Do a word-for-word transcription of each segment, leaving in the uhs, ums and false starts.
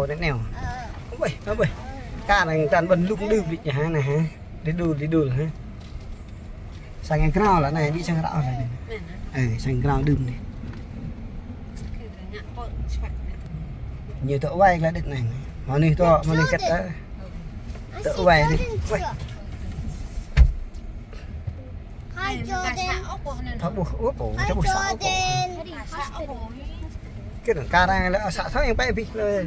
Ôh, neo. Ơi, ơi. Kar đang tăn bơ̆n lŭk đưm đĭ hă anai hă. Đi đul, đi đul hă. Sang yang krao lah anai, đi sang krao lah anai. Ơ, sang krao đưm đĭ. Ñu tŏ wai lah đĭ anai. Mơnuih tŏ, mơnuih kĕt tŏ. Tŏ wai đĭ. Wai. Hai Jordan. Thâo ƀuh, ơ, pô, thâo ƀuh sa, ơ, pô. Hai Jordan. Kĕt kar đang lĕ sa thâo yang pĕ bih lĕ.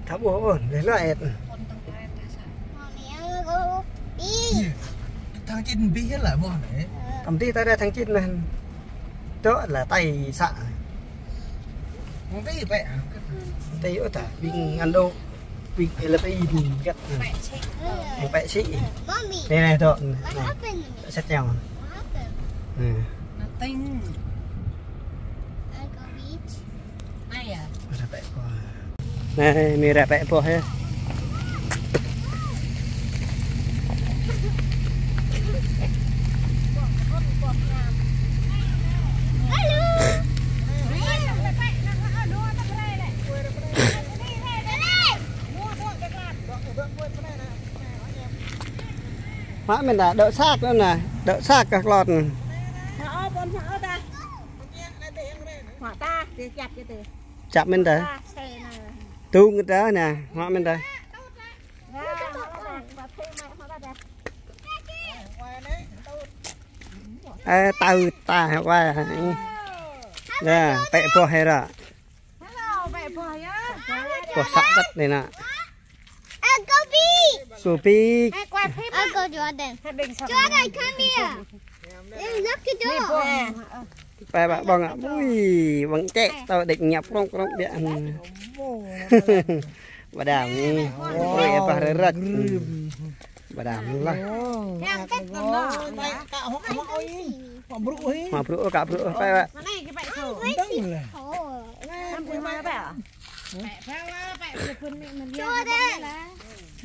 Thâo ƀuh ôh, lĕ lĕ et. Thang chín bih lah ƀuh anai. Tăm tih ta ra thang chín anai. Tŏ lah tai sa. Hăng tai pĕ. Tai ôh ta, ƀing ngăn đô. Ƀing pĕ lĕ pĕ in kĕt. Hăng pĕ sĭ. Anai, anai, tŏ. Anai. Set nhau. Anai. Nothing. Anai ah. Ră pĕ boh. Anai, anai ră pĕ boh yơh. Mă mĕn đa, đŏk săk anŭn anai, đŏk săk kah klot anŭn. Hă, ơ, ƀôn hă, ơ, ta. Hă, ta, ti čăp kơ ti. Čăp mĕn ta. Ta, xe anai. Tung kơ ta anai, hă mĕn ta. Ơ, tao ta, wa. Anai, pĕ boh hĕ ră. Boh săk tăt anai nă. Kopi. Uncle Jordan. Jordan, come here. Look at Jordan. Pĕ ƀă ƀơ̆ng ah. Ui, ƀơ̆ng čĕ, tŏ đĕč ñăp krong krong biă. Ƀă đam anai. Ôi, ƀă rơrăt. Ƀă đam lah. Mă brŭ ôh, kă brŭ ôh, pĕ ƀă.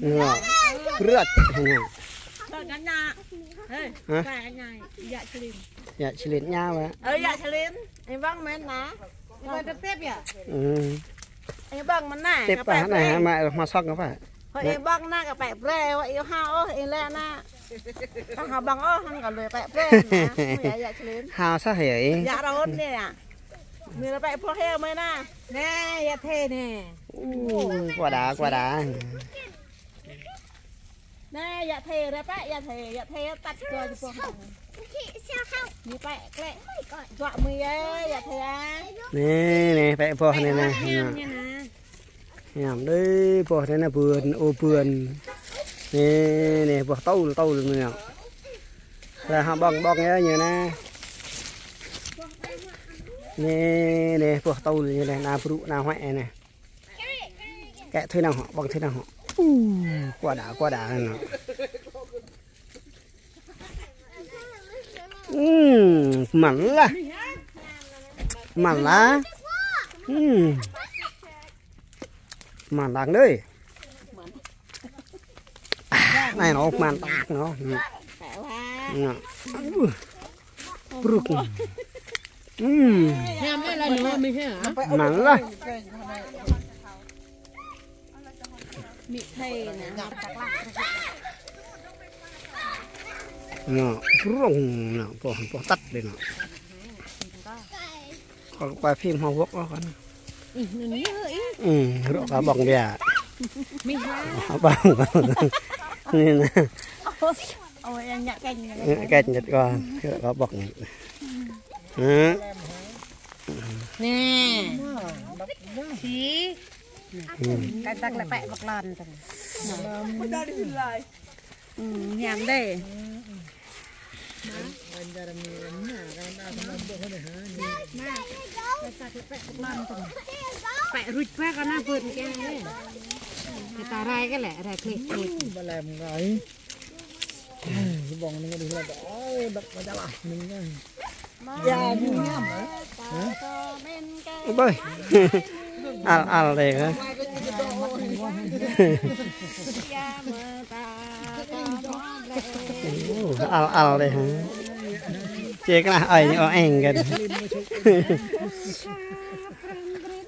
Ngă. Brơt. Hă? Yă čilin ña ƀă. Ơ, yă čilin. Ih ƀơ̆ng mĕn nă. Ih ƀơ̆ng tơtip yă? Ih ƀơ̆ng mơ̆n nă. Tip kơ pĕ anai, mă, mă sŏk kơ pĕ. Hơi ih ƀơ̆ng nă kơ pĕ brơi, wă ih hao ôh, ih lĕ nă. Kơ hao ƀơ̆ng ôh, hăng kơ lui pĕ brơi nă. Mui yă, yă čilin. Hao sah yă ih. Yă rôn nê yă. Mui lĕ pĕ brơi heo mui nă. Nê, yă thê nê. Ơ, kua đa, kua đa. Nê, yă thê ră pĕ, yă thê, yă thê tăt kơ jơpơh. Ñu pĕ klĕ. Dua mui yă, yă thê ah. Nê, nê, pĕ boh nê nă. Hiam, hiam nê nă. Hiam đơi boh nê nă bươn, ô bươn. Nê, nê, boh tôl, tôl nê nă. Lah hă ƀơ̆ng, ƀơ̆ng yă ñu nă. Nê, nê, boh tôl ñu nă, nă brŭ, nă huăi nê. Kĕ thơi nao hŏ, ƀơ̆ng thơi nao hŏ. Ơ, kua đa, kua đa nă. Ưm, măn lah. Măn lah. Ưm. Măn đăng đơi. Ah, anai nă, măn tăk nă. Nă. Ơ. Brŭk. Ưm. Hiam lĕ lah ñu mĭ hă? Măn lah. Mĭ thê nă. Nă, brŭng nă, boh, boh tăt đơi nă. Kâo kơ pĕ phim hơwơk ôh kăn. Ih, anŭn yơh ih. Ưm, rŏk kơ ƀơ̆ng biă. Mĭ hă? Ƀơ̆ng. Anai nă. Ôi, yang ñă kĕnh. Ñă kĕnh ñĕt kâo. Rŏk kơ ƀơ̆ng. Hă? Nê. Sĭ. Ưm. Kơ tăk lĕ pĕ ƀơ̆ng lăn tơ̆ng. Ưm, hiam đơi. Pĕ ruč ƀă kơ nă bươn kơ nê. Kơ ta rai kơ lĕ, rai klih klih. Ƀă lem ngai. Ƀơ̆ng nê đih lĕ, ơi, đŏk ƀă jalah nê ngai. Ƀơi. Al al đơi hă. Al al đơi hă. Čê kơ nă ơi ñu eng kơ.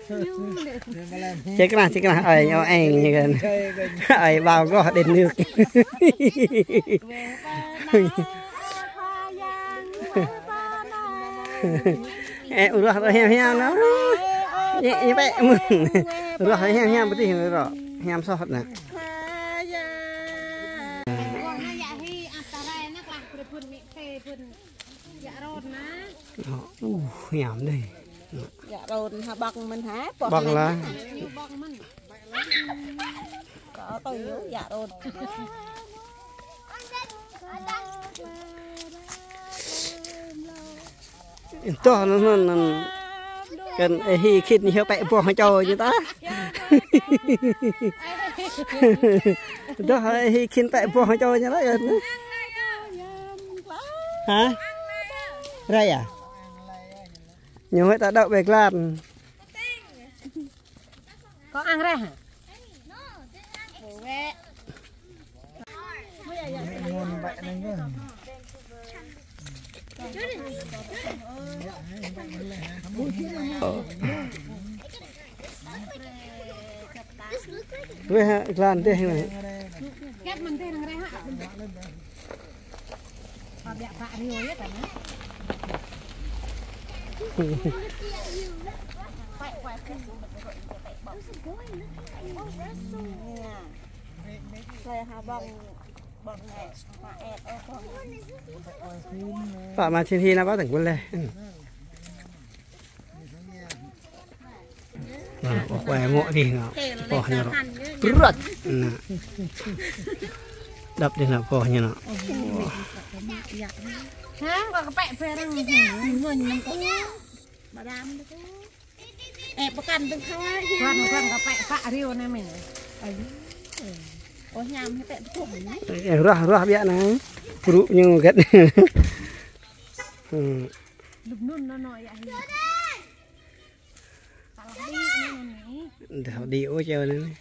Čĕk nah, čĕk nah, ơi, ñu eng ñu kăn. Ơi, bao gŏ đen nưk. Ê, ruah ruah hiam hiam nă. Ñu, ñu pĕ mơ̆n. Ruah hiam hiam pơtih ruah. Hiam soh nă. Ơ, hiam đơi. Yă rôn ha ƀơ̆ng mơ̆n hă? Ƀơ̆ng lah. Ñu ƀơ̆ng mơ̆n. Kâo tui yă rôn. Tơ̆ anŭn, anŭn, anŭn. Kăn ê hi khĭn ñu pĕ boh čô ñu ta. Tơ̆ ê hi khĭn pĕ boh čô ñu ta. Hă? Rai à? Ñu hơi ta đăo bê glan. Kâo ang reh hă? Weh, glan deh. Kĕt mơ̆n deh nang reh hă? Pă mă čin hi nă pă tơ̆ng ƀuh leh. Nă, ƀuh wai mŏ dih nă. Poh ñu rŏ. Prăt. Nă. Đăp dih nă poh ñu nă. Hă, kâo kơpĕ pơrăng. Ngôn năm kâo. Ba dam tơ kâo. Ê, pơkăn tơ̆ng khua. Khua, khua kơpĕ pă riu nă mĭn. Ơ, hiam hĕ pĕ tơkŭm. Ê, ruah, ruah biă nă. Brŭ ñu gĕt. Lŭp nun nă nă yă hi. Dah đi ôh čeo anai.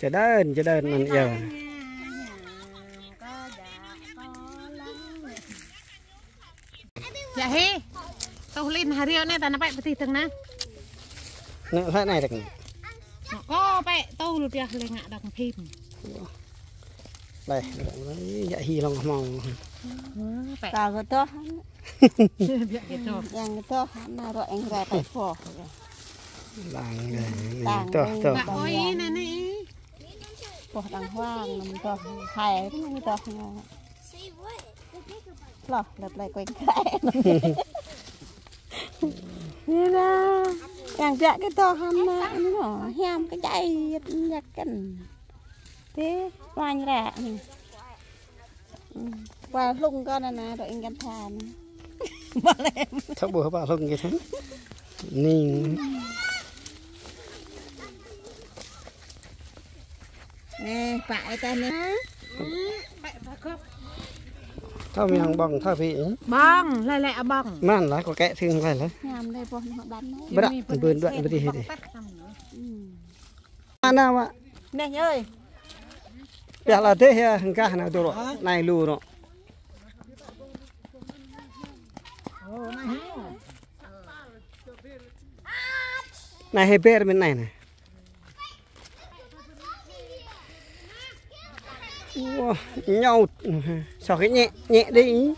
Čơđan, čơđan anŭn yơh. Yă hi. Tuh lin ha riu anai ta nă pĕ pơtih tơ̆ng nă. Nă, hlơi anai tơ̆ng. Nă kâo pĕ tuh lu tiah lĕ ngă đŏk phim. Leh, yă hi lŏng hmâo. Pĕ. Ta kơ tơ̆. Biă kơ tơ̆. Yang kơ tơ̆, nă rŏ yang ră pĕ pơh. Lăng deh, tơ̆, tơ̆. Bă ơi, nă nă. Pơh đang huang, năm tơ̆. Hai, năm tơ̆. Loh, lĕp lĕ kuing krai. Nă nă. Yang biă kơ tơ̆ hăm nă, nă. Hiam kơ čai, yak kăn. Tê, wang ră. Ơ, wa hlung kơ nă nă, rŏ ing kăn tha nă. Thâo ƀuh wa hlung kơ tha. Ning. Nê, pă ê ta nê. Thâo mơyang ƀơ̆ng, thâo phi. Ƀơ̆ng, lĕ lĕ ƀơ̆ng. Mơ̆n lah, kâo kĕ thưng lĕ lĕ. Hiam lĕ boh nă ƀăn nă. Brăk, bưn brăk bơtih hĭ. Ơ. Ană mă. Neh ơi. Pioh la deh yơh, hơngkah nă dô̆ rŏ. Hă? Anai lu rŏ. Ơ, anai hă? Anai hê ber mĭn anai nă. Wah, ñaut. Soh kơ ñĕ, ñĕ dih.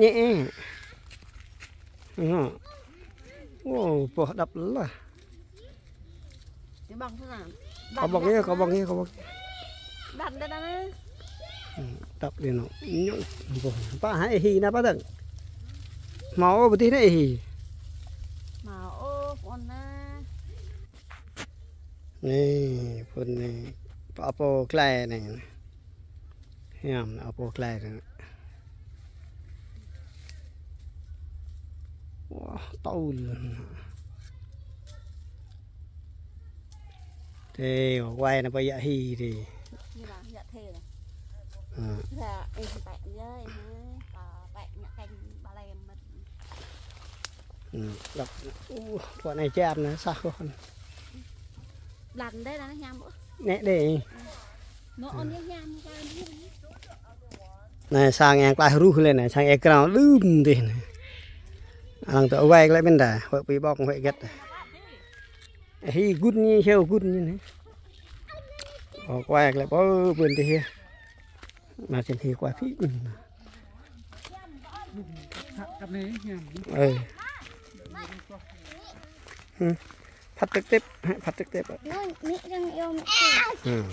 Ñĕ. Ngă. Wow, boh đăp lah. Kâo ƀơ̆ng yơh, kâo ƀơ̆ng yơh, kâo ƀơ̆ng. Đăn, đăn, đăn. Ơ, đăp dih nă. Ñu, boh. Pă hă ê hi nă pă tơ̆ng. Hmâo ôh pơtih nă ê hi. Hmâo ôh, pơ̆n nă. Nê, pơ̆n nê. Pă pô klai nê. Hiam, nă, pô klai nă. Wah, tơl. Tê, wai nă pơ yă hi tê. Ñu lah, yă thê lah. Ơ. Lah, ih pĕ yă, ih nă, pă pĕ ñă keng ba lem mơ̆t. Ơ, đăp. Ơ, pô anai čan nă, sah kơ. Blan dê nă hiam ƀuh. Nĕ dê. Nă ôn hiam kơ. Anai sang yang klaih ruh lĕ anai, sang ekran lưm dih anai. Anŭn tơ wai klĕ ƀing ta, wai pi ƀong wai gĕt. Hi gŭn ñu, hiu gŭn ñu anai. Ơ, wai klĕ pô ƀun tih hia. Mă sĭn hi wai pi. Ơ. Hm. Phat tĕp tĕp, phat tĕp tĕp. Hm.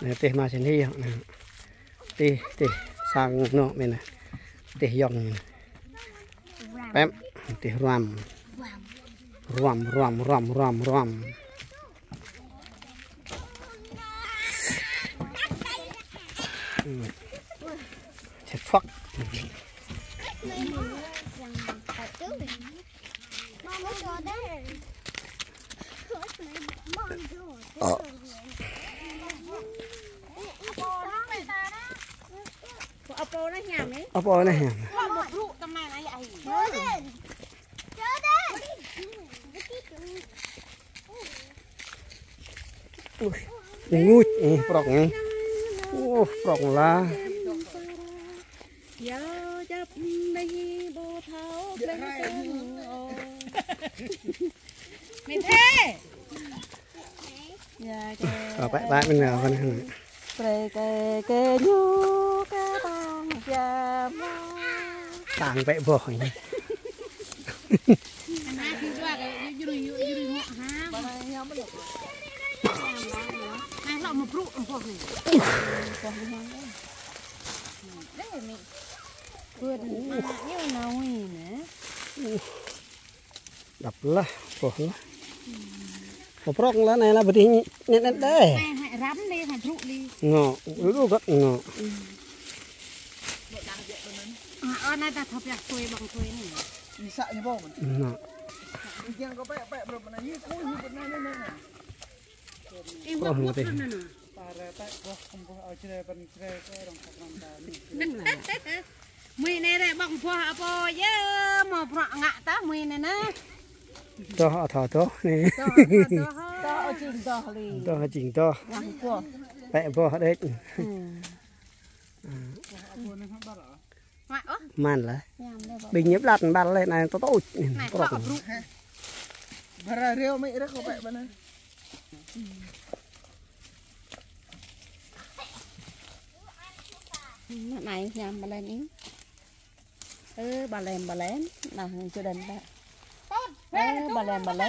Anai tih mă sĭn hi, anai. Tih, tih sang anŏ mơ̆n anai. Tih yŏng anai. Pĕp, tih ruam. Ruam, ruam, ruam, ruam, ruam. Hm. Chết fuck. Ơ. Ơ, pô anai hiam. Ui, ngŭč, ơ, prŏk anai. Ơ, prŏk lah. Yua čăp anai ƀu thâo klĕ tơ̆ng ôh. Mĭn thê. Yua kơ. Ơ, pĕ, pĕ, mĭn ôh, kơ anai. Prê kơ, kơ ñu kơ tang jam. Tang pĕ boh anai. Anai, anai, lŏ mă brŭ boh anai. Boh anai. Đăp lah, boh lah. Pơprŏk lah anai lah bơdih ñet ñet đơi. Anai hă răm li, hă brŭ li. Ngŏ, lu găt ngŏ. Ơ, anai ta thâo pioh tui ƀơ̆ng tui anai. Ngŏ. Ih, wăk wăk anai anai. Pơprŏk anai. Mui anai rĕ ƀơ̆ng boh apô yơh, mă prŏk ngă ta mui anai nă. Tŏh, tŏh, tŏh anai. Tŏh, tŏh, tŏh. Tŏh, jing tŏh. Pĕ boh đĕč. Hm. Mă ôh. Mă lah. Ƀing ñu ƀlăt ƀal lĕ anai tŏ tŏ. Anai prŏk. Bara rêu mă rĕ kơ pĕ ƀă anai. Anai hiam ƀă lĕ anai. Ơ, ƀă lĕ, ƀă lĕ. Anai, čơđăn ƀă. Ơ, ƀă lĕ, ƀă lĕ.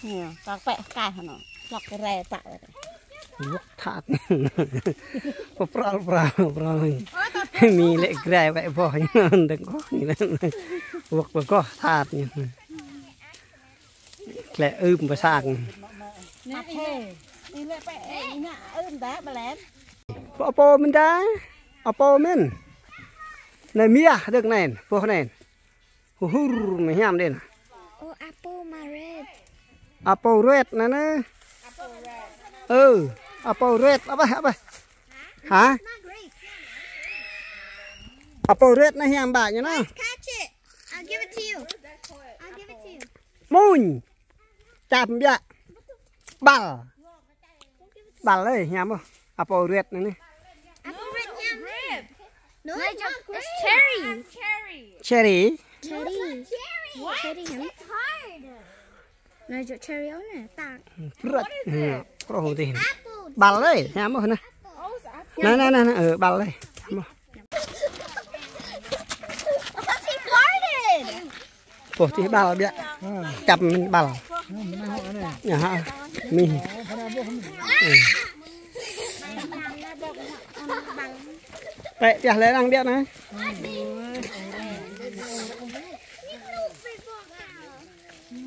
Anai, ta pĕ kai hơnơ̆. Lŏk kơ rai pă. Wăk that. Pơprŏl, pơprŏl, pơprŏl. Mi lĕ grai wai boh ñu đơ̆ng koh ñu lĕ. Wăk pơgoh that ñu. Klĕ ưm pơsang. Nă, ih lĕ, ih lĕ pĕ, ih ngă ưm ta, ƀă lĕ. Pô, pô mơ̆n ta? Apô mơ̆n. Anai miah đơ̆ng anai, boh anai. Hur hur mơ̆ hiam đen. Ơ, apple mă red. Apple red anai nă. Ơ, apple red, apah, apah. Hă? Apple red anai hiam ƀă ñu nă. Catch it. I'll give it to you. I'll give it to you. Mŭnh. Čăm biă. Ƀal. Ƀal ơi, hiam ôh. Apple red anai nă. Apple red hiam. No, it's not grape. It's cherry. Cherry. Cherry. Cherry. What? Cherry hiam. It's hard. Anai jŏ cherry ôh anai, tăk. Prăt. What is it? Prŏk tih. Apple. Ƀal ơi, hiam ôh nă. Oh, it's apple. Anai, anai, anai, anai, ơ, ƀal ơi. Hiam ôh. Puh tih ƀal biă. Čăm ƀal. Ñu hă. Mi. Pĕ tiah lĕ arăng biă anai.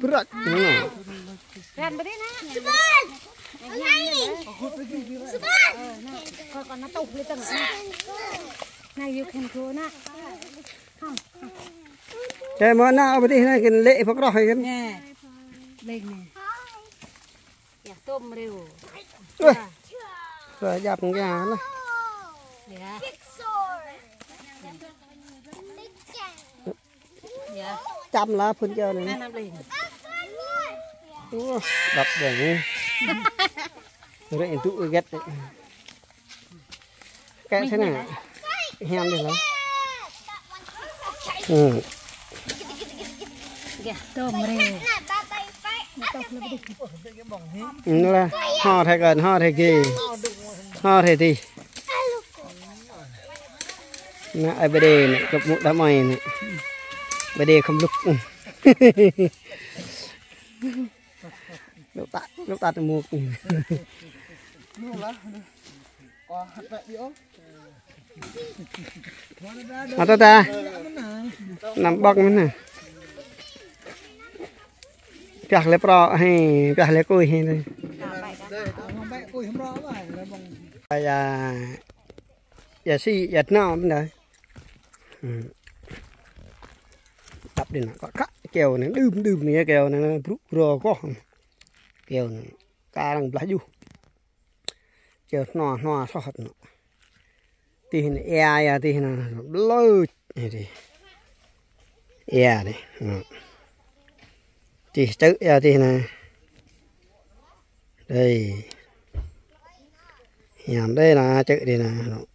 Prăt. Ran bơdih nă. Subhan. Subhan. Kơ kơ nă tuh lĕ tơ̆ng. Nă, you can go nă. Čai mơ̆ nă bơdih nă kơ lĕ pơkrŏh kơ. Nă. Lĕ nă. Yă, tôm rêu. Ơ. Ơ, djăp ngă lah. Yă. Yă. Čăm lah phun čơ anai. Anai, anai, lĕ. Ơ, đăp đeng. Rĕ tŭ gĕt. Kĕ sĕ nă. Hiam đih lah. Ừ. Kìa, tôm rê. Nó là ho thầy cần, ho thầy kì. Ho thầy đi. Nă, ai bê đê nă, găp mŭk đam ai nă. Bê đê khŏm lŭk. Lŭk tă, lŭk tă mŭk. Mă tơ ta. Năm bŏk mơ̆n nă. Piah lĕ prŏ hĕ, piah lĕ kui hĕ. Ơi da. Ia si, ia tnao mơ̆n đơi. Hm. Đăp đi nă, kơ kă keo anai, đưm đưm anai keo anai, brŭ brô koh. Keo anai, kơ arăng blah juh. Keo hnoa hnoa soh hơ̆t nă. Tih anai, ia, ia, tih anai, blơi. Anai tih. Ia anai. Hm. Tih čư̆ ia tih anai. Đây. Hiam đây nă, čư̆ đây nă.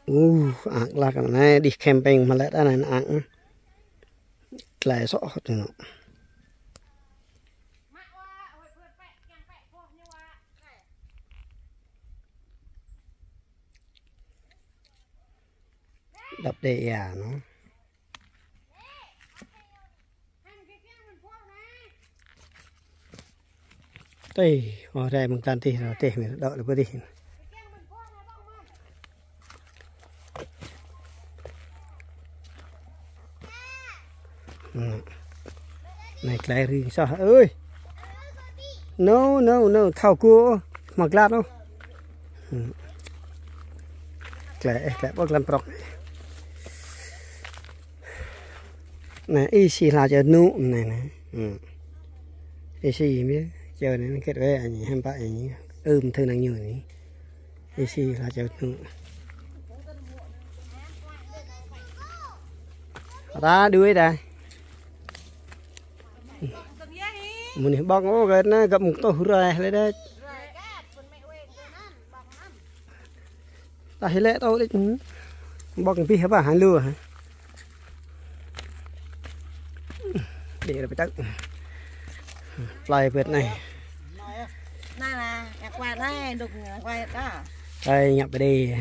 Uh, ang lah kơ anai, đi camping mă lĕ anai ang. Glai soh hơ̆t nă. Đăp đê ia nă. Tih, ơ, rai mơ̆ng tăn tih, tih mơ̆n, đŏk đơi pơ tih. Hm. Anai glai ring soh, ơi. No, no, no, thâo kơ, mă glat no. Hm. Glai, ơ, glai ƀô̆ glăn prŏk. Anai, ih si hla čơ nŭ anai nă. Hm. Ih si mơ̆, čơ anai, anai kĕt wĕ, anai, hăm pă, anai, ưm, thơ năng ñu anai. Ih si hla čơ nŭ. Ta đuôi ta. Mơ̆n anai ƀơ̆ng ôh, kơ anai găp mŭk tŏh rai lĕ đĕč. Ta hĭ lĕ tŏ đĕč. Ƀơ̆ng bih hă ƀă hă lu hă. Đĭ ră pơčăk. Plơi bơ̆t anai. Anai nă, ngă kuat anai, dŏ ngă kuat kơ. Ai, ngă pơđê.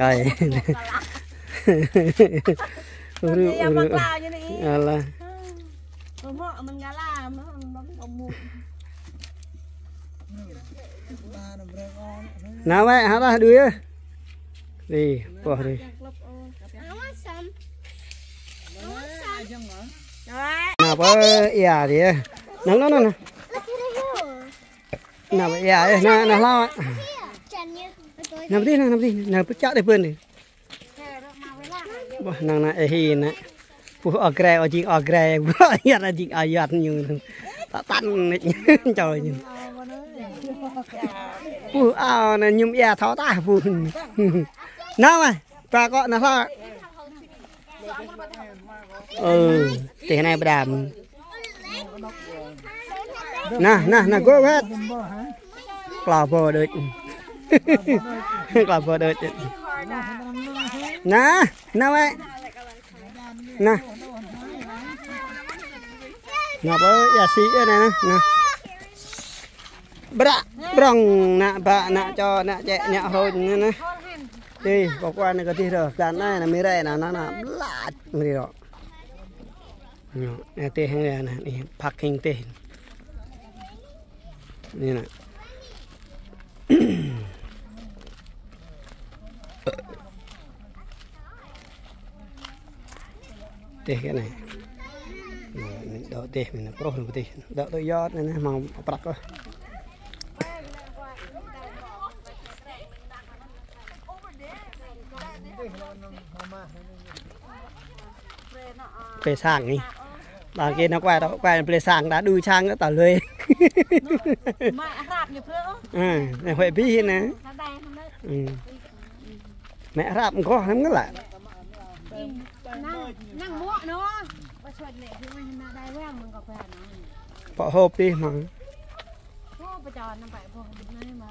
Ai. Uru, uru. Alah. Nă wĕ, hă dah đuôi ơ. Đi, boh đi. Nă pơ ia đi ơ. Nă, nă, nă, nă. Nă pơ ia ơ, nă, nă hla. Nă pơ tih, nă, nă pơ tih, nă pơ čăk đih pơn đi. Boh, năng nă, ơ, hi nă. Puh, ơ, gre, ơ, jing, ơ, gre. Boh, ia, ơ, jing, ơ, ia, ñu. Ta tăn, čoi ñu. Puh, ơ, nă, ñum ia, thâo tah, puh. Nă, mă, ba kơ, nă, hla. Ơ, tih anai pơđam. Nă, nă, nă, gô wĕt. Klâo bô đôč. Klâo bô đôč. Nă, nă wĕ. Nă. Nă pơ ia si ơ anai nă, nă. Bră, brŏng, nă ƀă, nă čô, nă čĕ, nă hrôč anai nă. Ih, kơ kuan anai kơ tih rơ, blan anai, nă mĭ rai, nă, nă, nă, blah, mĭ rai rŏ. Nă, nă tih hăng nă, nă, nă, parking tih. Anai nă. Tih kơ anai. Nă, mĭn dŏ tih, mĭn nă, pruh nă pơ tih. Dŏ tui yot anai nă, hmâo prăk ôh. Plei sang anai. Ƀă kơ nă kuai tŏ, kuai plei sang ta đu sang ta lui. Mă hrăp ñu pơ. Ơ, nă huai bih nă. Nă đai hmâo. Ơ. Mă hrăp nggoh năm ngă lă. Năng, năng muă nă. Ba sui lĕ, nă đai wang mơ̆ng kơ pơ nă. Pŏk hôp dih mă. Hôp pơ čô năm pă boh nă mă.